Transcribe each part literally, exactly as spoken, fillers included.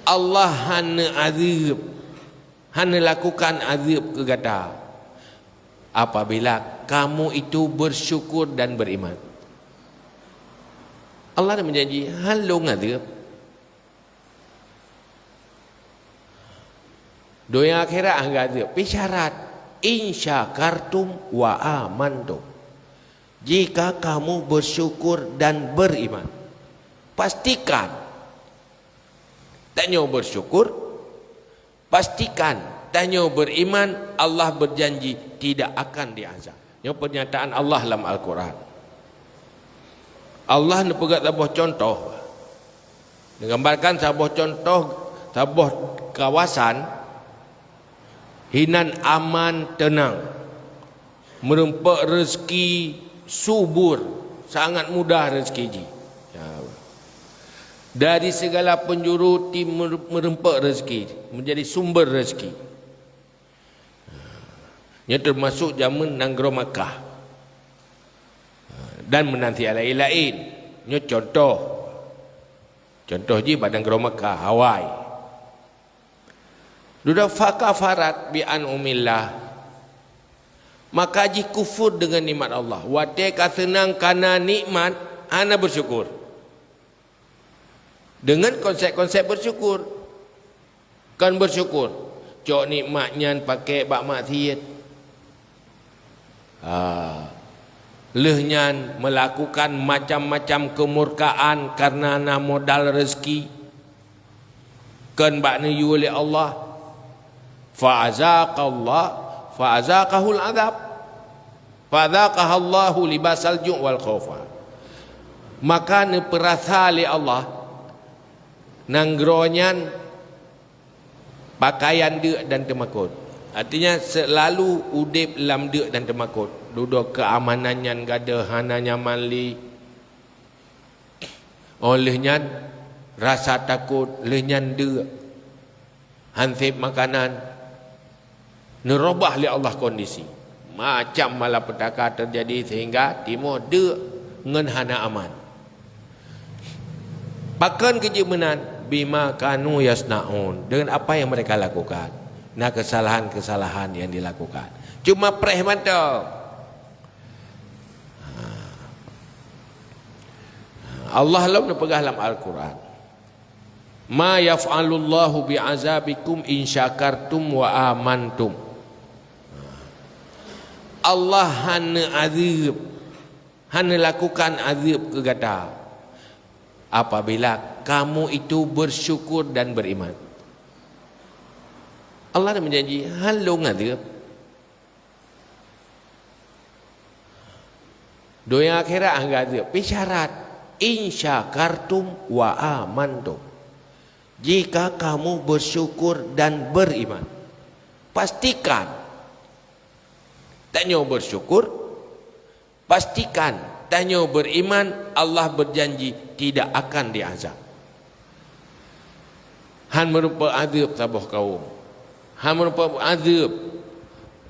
Allah hana azeueb, hana lakukan azeueb keu gata apabila kamu itu bersyukur dan beriman. Allah na meujanji, han lôn azeueb. Donya akhirat hana azeueb. Tapi syarat, "In syakartum wa amantum." Jika kamu bersyukur dan beriman. Pastikan tanyoe bersyukur, pastikan tanyoe beriman, Allah berjanji tidak akan diazab. Nyoe pernyataan Allah lam Al-Quran. Allah neupeugah saboh contoh. Neugambarkan saboh contoh, saboh kawasan hinan aman, teunang. Meureumpok reuzeki subur, sangat mudah reuzeki jih. Ya. Dari segala penjuru ti meureumpok reuzeki, menjadi sumber reuzeki. Nyoe teumasok jameun nanggroe Makkah. Dan meunan cit laén-laén. Nyoe contoh. Contoh jih bak nanggroe Makkah, Hawaii. Dudoe fakafarat bi an'umillah. Maka jikufur deungon nikmat Allah. Watée ka seunang kana nikmat, hana bersyukur. Deungon konsep-konsep bersyukur. Kon bersyukur. Cok nikmat nyan pakai bak maksiet. Ha. Lheueh nyan melakukan macam-macam kemurkaan karena na modal rezeki. Kon bak neuyue lé Allah. Fa azaqallah, fa azaqahul azab. Fa azaqahallahu libasal ju' wal khaufa. Maka neupeurasa lé Allah nanggroe nyan pakaian deuk dan teumakot. Artinya, selalu udeb lam deuk dan teumakot. Dudoe keamanan nyan gadôh hana nyaman lé. Óh lheueh nyan, rasa takot, lheueh nyan deuk. Hanseb makanan. Neurubah lé Allah kondisi. Macam malapetaka teujadi sehingga timoh deuk ngon hana aman. Pakon keuh jeuet meunan? Bima kanu yasnaun, dengan apa yang mereka lakukan. Na kesalahan-kesalahan yang dilakukan. Cuma preh mantong. Ha. Allah lom neupeugah lam Al-Quran, "Ma yaf'alullahu bi'azabikum in syakartum wa amantum." Allah hana azeueb, hana lakukan azeueb keu gata apabila kamu itu bersyukur dan beriman. Allah na meujanji, han lôn azeueb. Donya akhirat hana azeueb, tapi syarat, "In syakartum wa amantum." Jika kamu bersyukur dan beriman, pastikan tanyoe bersyukur, pastikan tanyoe beriman, Allah berjanji tidak akan diazab. Han meurumpok azeueb saboh kaum. Han meurumpok azeueb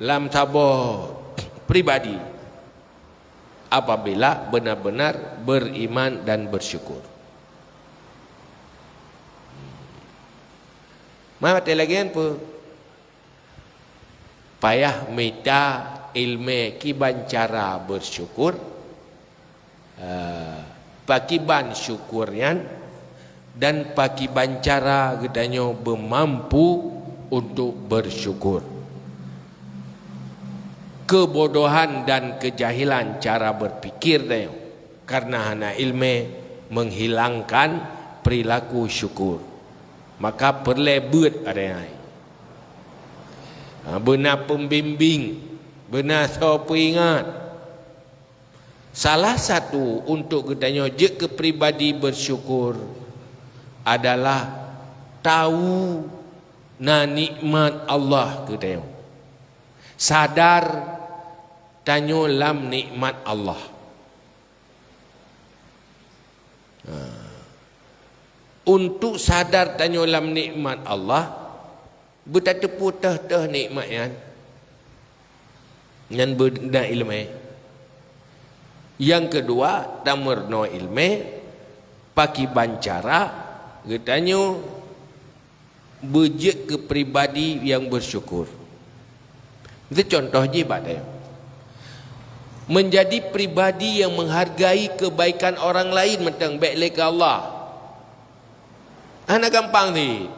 lam saboh pribadi apabila benar-benar beriman dan bersyukur. Ma watée lagée nyan peue? Payah mita iéleumé kiban cara bersyukur, eh, pakiban syukur nyan, dan pakiban cara geutanyoe beumampu untuk bersyukur. Keubodohan dan keujahilan cara berpikir tanyoe karena hana iéleumé menghilangkan perilaku syukur. Maka peureulée beuet arai-arai. Ha, beuna pembimbing, beuna soe peuingat. Salah satu untuk geutanyoe jeuet keu pribadi bersyukur adalah tahu na nikmat Allah keu tanyoe. Sadar tanyoe lam nikmat Allah. Ha. Untuk sadar tanyoe lam nikmat Allah, beutateupeue teuh-teuh nikmat nyan. Nyan beuna iéleumé. Nyang keudua, tameurunoe iéleumé, pakiban cara geutanyoe Beujeuet keu pribadi nyang beusyukur. Itu contoh jih bak tanyoe. Menjadi pribadi yang menghargai kebaikan orang lain mantong bék lé keu Allah. Hana gampang cit.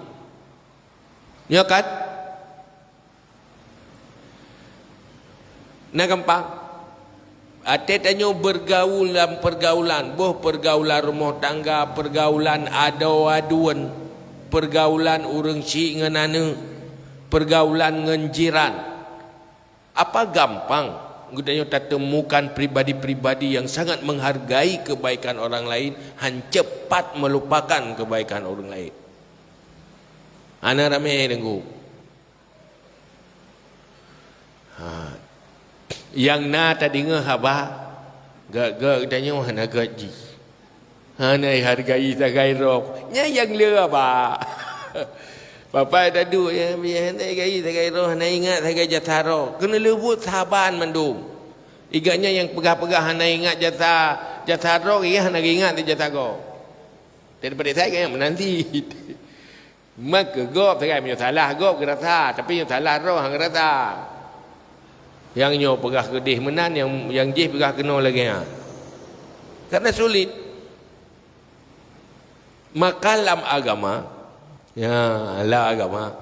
Nyo kan? Na gampang. Até tanyoe bergaul lam pergaulan, boh pergaulan rumoh tangga, pergaulan adoe aduen, pergaulan ureuëng syik ngon aneuk, pergaulan ngon jiran. Apa gampang geutanyoe tatemukan pribadi-pribadi yang sangat menghargai kebaikan orang lain, han cepat melupakan kebaikan orang lain? Hana ramé deungoe. Ha. Nyang na tadeungoe haba, gét-gét geutanyoe hana gét jih. Hana hargai sagai roh. Nyan nyang le haba. Bapak taduek, ya, hana hargai sagai roh, hana ingat sagai jasa roh. Keuneuk leubuet saban mandum. Igat nyan nyang peugah-peugah hana ingat jasa, jasa roh, ia hana ingat jasa gob. Daripada saya nyang meunan cit. Maka gob sagai meunyoe salah gob geurasa, tapi nyang salah roh han geurasa. Nyang nyoe peugah keudeh meunan, nyang, nyang jih peugah keunoe lagée nyan. Karena sulit. Maka lam agama, ya, lam agama,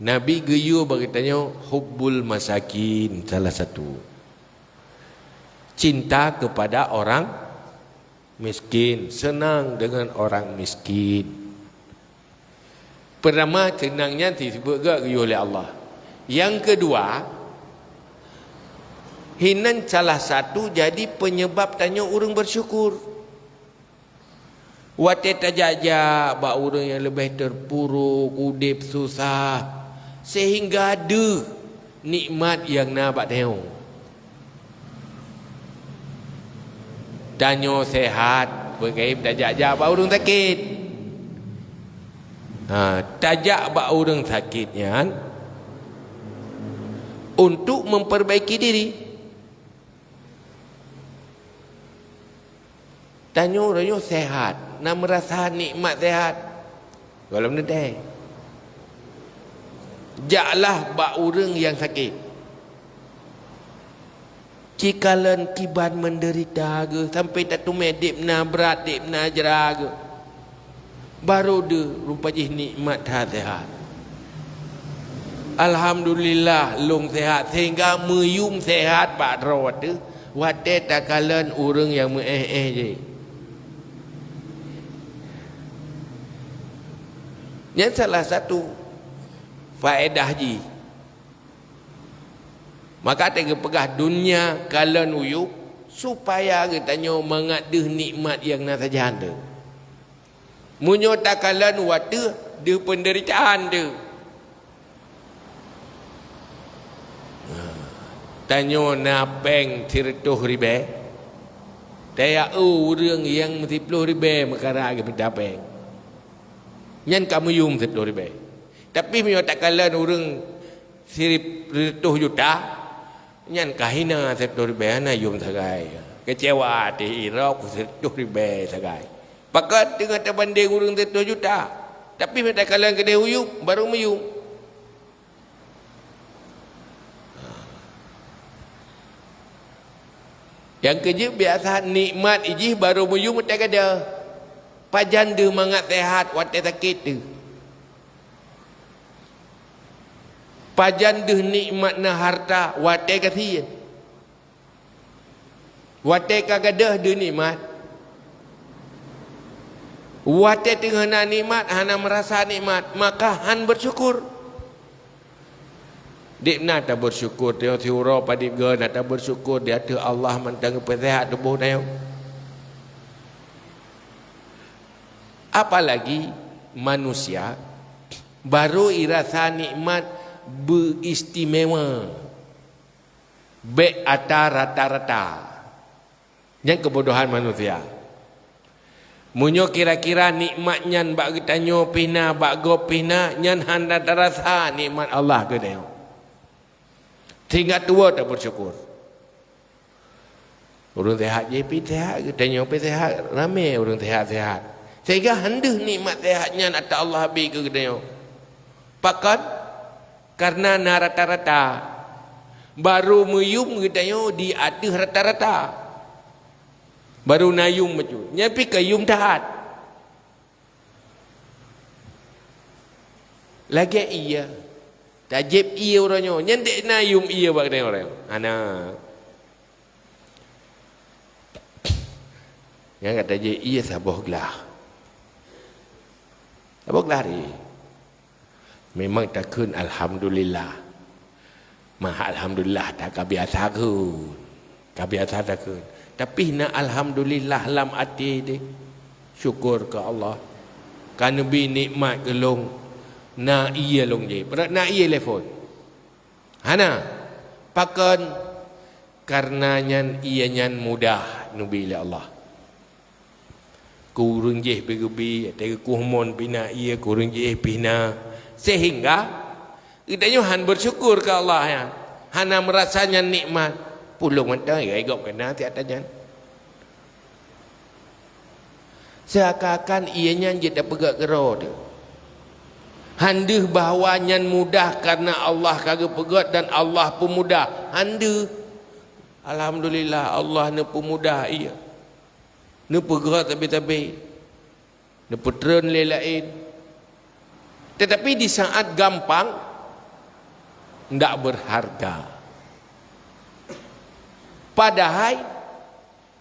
Nabi geuyue bak geutanyoe hubbul masakin salah satu. Cinta kepada orang miskin, senang dengan orang miskin. Pertama, seunang nyan disebut gét geuyue lé Allah. Nyang keudua, hinan salah satu jadi penyebab tanyoe ureuëng bersyukur. Watée tajak-jak bak ureuëng nyang leubeh terpuruk, udeb susah, sehingga deuh nikmat nyang na bak tanyoe. Tanyoe sehat, beugaib tajak-jak bak ureuëng sakét. Ha, tajak bak ureuëng sakét nyan untuk memperbaiki diri. Tanyoe uroe nyoe sehat, na meurasa nikmat sehat. Gohlom neutée. Jaklah bak ureuëng nyang sakét. Cikalon kiban menderita geuh sampai tateumé deb na brat, deb na jra geuh. Barô deuh rupa jih nikmat that sehat. Alhamdulillah, lôn sehat, sehingga meuyum sehat bak droe teuh watée takalon ureuëng nyang meu-éh-éh jih. Nyan salah satu faedah jih. Maka teugeupeugaih dunia kalon uyueb, supaya geutanyoe mangat deuh nikmat nyang na sajan teuh. Meunyoe takalon watée deuh peundeuritaan teuh. Tanyoe na péng sireutôh ribée, taya eu ureuëng nyang meusiploh ribée meukara geumita péng. Nyan ka meuyum sireutôh ribée. Tapi meunyoe takalon ureuëng sireutôh juta, nyan ka hina sireutôh ribée hana yum sagai. Keucewa teuh irok sireutôh ribée sagai. Pakon teungoh tabandeng ureuëng sireutôh juta, tapi meunyoe takalon keudeh uyueb, barô meuyum. Nyang keujeuet biasa nikmat ijih barô meuyum watée gadôh. Pajan deuh mangat sehat watée sakét teuh. Pajan deuh nikmat na hareuta watée gasien. Watée ka gadôh deuh nikmat. Watée teungoh na nikmat hana meurasa nikmat, maka han beusyukur. Deb na tabeursyukur, teungoh siuroe padub goe na tabeursyukur di ateueh Allah mantong geupeusehat tuboh tanyoe. Apalagi manusia barô irasa nikmat beuistimewa. Bék ata rata-rata. Nyan keubodohan manusia. Meunyoe kira-kira nikmat nyan bak geutanyoe pih na, bak gob pih na, nyan hana tarasa nikmat Allah keu tanyoe. Sehingga tuwoe tabeursyukur. Ureuëng sehat jih pih sehat, geutanyoe pih sehat, ramé ureuëng sehat-sehat. Sehingga han deuh nikmat sehat nyan ata Allah bri keu geutanyoe. Pakon? Kareuna na rata-rata. Barô meuyum geutanyoe di ateueh rata-rata. Barô na yum bacut. Nyan pih ka yum that. Lagée ié. Tajép ié uroe nyoe. Nyan dek na yum ié bak geutanyoe uroe nyoe. Hana. Nyang ka tajép ié saboh glah. Saboh glah ri. Memang takheun alhamdulillah. Mah alhamdulillah, ta ka biasa kheun. Ka biasa takheun. Tapi na alhamdulillah lam até deh. Syukur keu Allah. Ka neubi nikmat keu lôn. Na ié lôn jih. Beurati na ié lé phon. Hana. Pakon? Kareuna nyan ié nyan mudah neubi lé Allah. Keu ureuëng jih pih geubi, watée geukueh mon pih na ié, keu ureuëng jih pih na. Sehingga geutanyoe han bersyukur keu Allah nyan. Hana meurasa nyan nikmat. Pulung mantong, ya, gob keu na siat nyan. Seakan-akan ié nyan jeuet tapeugét keudroe teuh. Han deuh bahwa nyan mudah kareuna Allah ka geupeugét dan Allah peumudah. Han deuh. Alhamdulillah, Allah neupeumudah ié. Neupeugét sabe-sabe. Neupeutreun lé laén. Tetapi di saat gampang, ndak berharga. Padahai,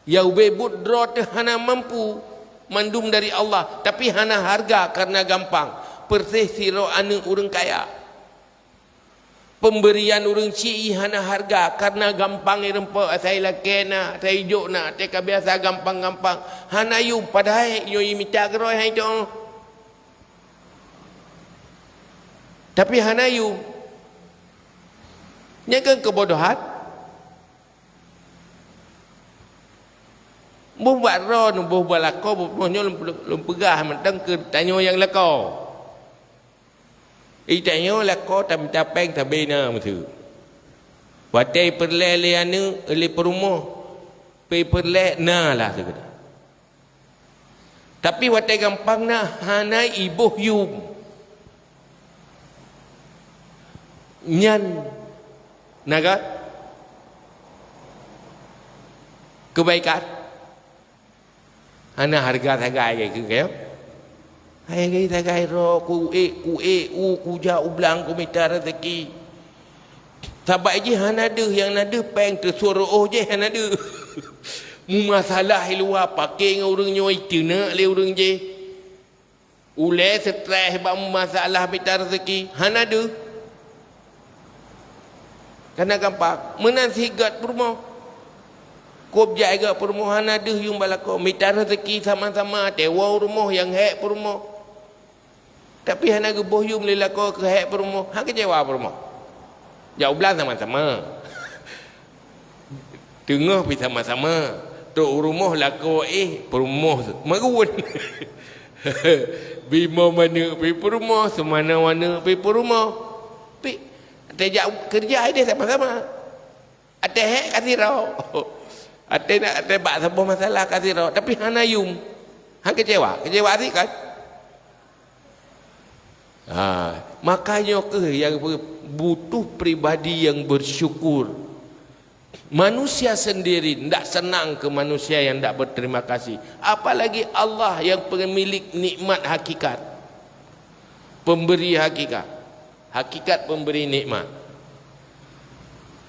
nyang ubé buet droe teuh hana mampu, mandum dari Allah, tapi hana harga kareuna gampang. Persis sidroe aneuëk ureuëng kaya. Pemberian ureuëng ci hana harga kareuna gampang ireumpok, asai lakée na, asai jok na, teuka biasa gampang-gampang. Hana yum, padahai nyoe imita keudroe hai toh. Tapi hana yum. Nyan kan keubodohan. Boh bak droe, boh bak lakoe, boh nyoe lôn, lôn peugah mantong keu tanyoe nyang lakoe. Itanyoe lakoe tamita péng sabe na meusu. Watée peureulée lé aneuëk, lé peurumoh, peureulée na lah sigoe. Tapi watée gampang na hana iboh yum. Nyan na ka kebaikan. Hana hareuga sagai keu kayém. Hai gai sagai roh, ku ék, ku ék, u, ku jak u blang, ku mita raseuki. Sabab jih hana deuh, nyang na deuh péng teusuroh jih hana deuh. Meumasalah i luwa, paké ngon ureuëng nyoe, iteuneuk lé ureuëng jih. Ulée stress bak masalah mita raseuki, hana deuh. Kana gampang, meunan sigat peurumoh. Kôb jak igat peurumoh hana deuh yum bak lakoe, mita raseuki sama-sama, tewoe rumoh nyang hék peurumoh. Tapi hana geuboh yum lé lakoe keu hék peurumoh, han keucewa peurumoh. Jak u blang sama-sama. Teungoh pih sama-sama. Trok u rumoh lakoe éh peurumoh magun. Bimoe maneuek pih peurumoh, seumanoe maneuek pih peurumoh. Pi, watée jak keureuja ideh sama-sama. Watée hék ka sidroe. Watée na, watée bak saboh masalah ka sidroe, tapi hana yum. Han keucewa, keucewa sit kan? Ha, makanya keuh nyang butuh pribadi nyang bersyukur. Manusia sendiri ndak senang keu manusia nyang ndak berterima kasih, apalagi Allah nyang pemilik nikmat hakikat, pemberi hakikat, hakikat pemberi nikmat.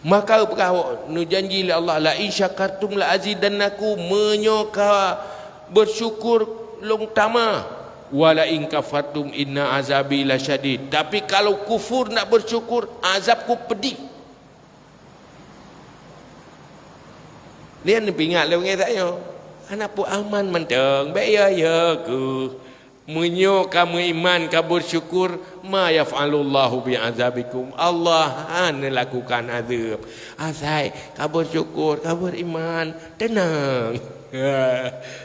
Maka peugah awak, neujanji lé Allah, "La in syakartum la azidannakum," meunyoe ka bersyukur lôn tamah, "wa la in kafartum inna azabi lasyadid," tapi kalau kufur, ndak bersyukur, azabku pedih. Lian peuingat lé ureuëng tanyoe, hana peue aman mantong, bék ya-ya keuh. Meunyoe ka meuiman, ka bersyukur, "Ma yaf'alullahu bi'adzabikum," Allah hana lakukan azab. Asai ka bersyukur, ka beriman, tenang.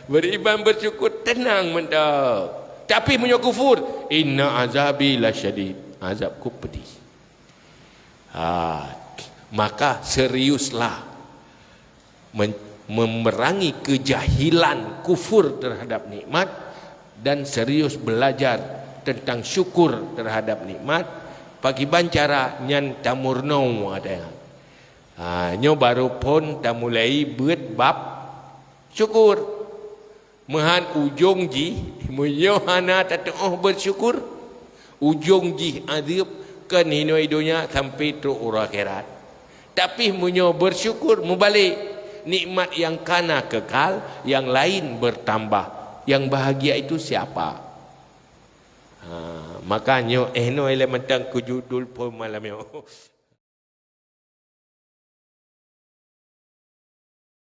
Beriman, bersyukur, tenang mantong. Tapi meunyoe kufur, "Inna azabi lasyadid," azabku pedih. Ha, maka seriuslah men-, memerangi kejahilan kufur terhadap nikmat dan serius belajar tentang syukur terhadap nikmat, pakiban cara nyan tamurno ada. Ha, nyoe baru phon tamulai buet bab syukur. Meuhan ujong jih, meunyoe hana tateuoh bersyukur, ujong jih azeueb kon hinoe donya sampai trok uroe akhirat. Tapi meunyoe bersyukur, mubalek, nikmat yang kana kekal, yang lain bertambah. Yang bahagia itu siapa? Ha, maka nyoe eh noe lé mantong keu judul phon malam nyoe.